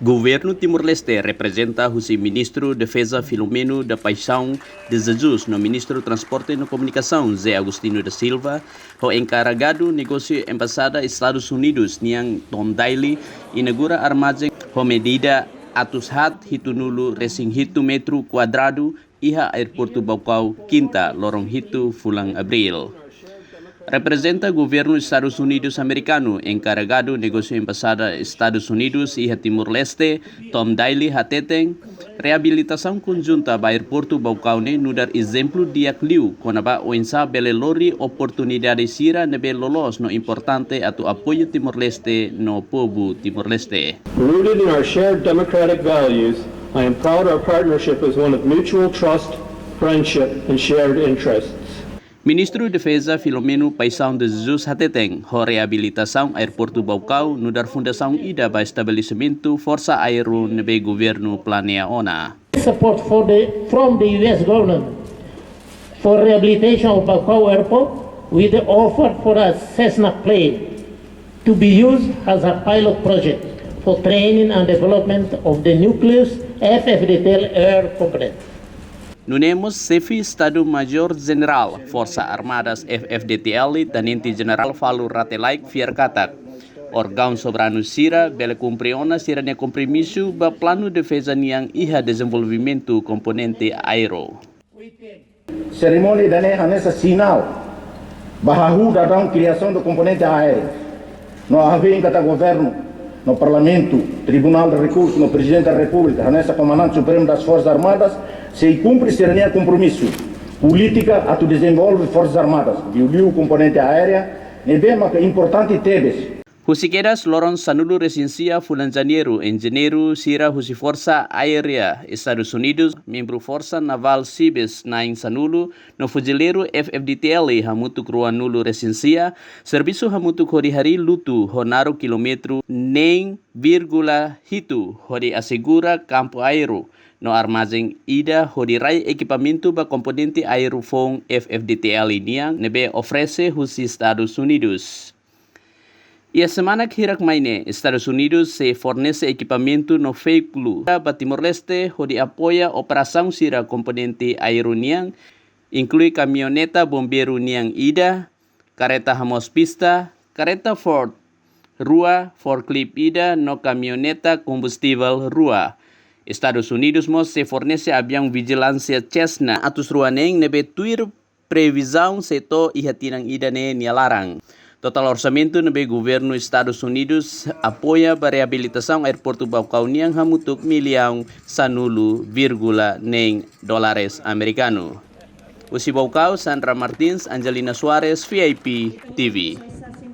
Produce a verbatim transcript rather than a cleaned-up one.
Governu Timor-Leste, reprezenta husi Ministru Defeza Filomeno da Paixão de Jesus no Ministru Transporte no Komunikasaun José Agostinho da Silva, ho enkarregadu negósiu Embaixada Estadus Unidus nian Tom Daley, inaugura armazén ho medida atus haat hitunulu resin hitu metru kuadradu iha Aeroportu Baucau, Kinta, loron hitu fulan Abríl. Reprezenta Governu Estadus Unidus Amerikanu, enkarregadu negósiu Embaixada Estadus Unidus iha Timor-Leste, Tom Daley, hateten, reabilitasaun konjunta ba Aeroportu Baucau ne'e nu'udar ezemplu di'ak liu kona-ba oinsá bele lori oportunidade sira ne'ebé loloos no importante atu apoiu Timor-Leste no povu Timor-Leste. Rooted in our shared democratic values, I am proud our partnership is one of mutual trust, friendship, and shared interests. Ministru Defeza Filomeno Paixão de Jesus hateten, ho reabilitasaun Aeroportu Baucau nu'udar fundasaun ida ba estabelesimentu Forsa Aéreo ne'ebé governu planeia ona. Support for the, from the U S government for rehabilitation of Baucau Airport with the offer for a Cessna plane to be used as a pilot project for training and development of the nucleus F F D T L air component. Nune'e mós Xefe Estadu Maiór Jenerál Forsa Armadas F F D T L, Tenente Jenerál Falur Rate Laek fiar katak, órgaun soberanu sira bele kumpre ona sira-nia kompromisu ba planu defeza nian iha dezenvolvimentu komponente aéreo. Serimónia ida-ne'e hanesan sinál ba hahú daudaun kriasaun do komponente aéreo. No ha'u hein katak governu, no parlamentu, Tribunál de Rekursu, no Prezidente da Repúblika, hanesan Komandante Supremu das Forsas Armadas, sei kumpre sira-nia kompromisu polítika atu dezenvolve Forsas Armadas, liuliu komponente aérea, ne'ebé maka importante tebes. Husi kedas loron sanulu resin sia fulan Janeiru, enjeñeiru sira husi Forsa Aérea Estadus Unidus, membru Forsa Navál Sibes na'in sanulu, no fuzileiru F F D T L hamutuk ruanulu resin sia, servisu hamutuk hodi harii lutu ho naruk kilómetru neen vírgula hitu hodi asegura kampu aéreo no armazén ida hodi rai ekipamentu ba komponente aéreo foun F F D T L nian ne'ebé oferese husi Estadus Unidus. Iha semana hirak mai ne'e, Estadus Unidus sei fornese ekipamentu no veíkulu ba Timor-Leste hodi apoia operasaun sira komponente aéreo nian, inklui kamioneta bombeiru nian ida, kareta hamoos pista, kareta Ford rua, forklift ida no kamioneta kombustivel rua. Estadus Unidus mós sei fornese aviaun vijilánsia Cessna atus rua neen ne'ebé tuir previzaun sei to'o iha tinan ida-ne'e nia laran. Totál orsamentu ne'ebé governu Estadus Unidus apoia ba reabilitasaun Aeroportu Baucau nian hamutuk millaun sanulu vírgula neen dólares amerikanu. Husi Baucau, Sandra Martins, Angelina Soares, V I P T V.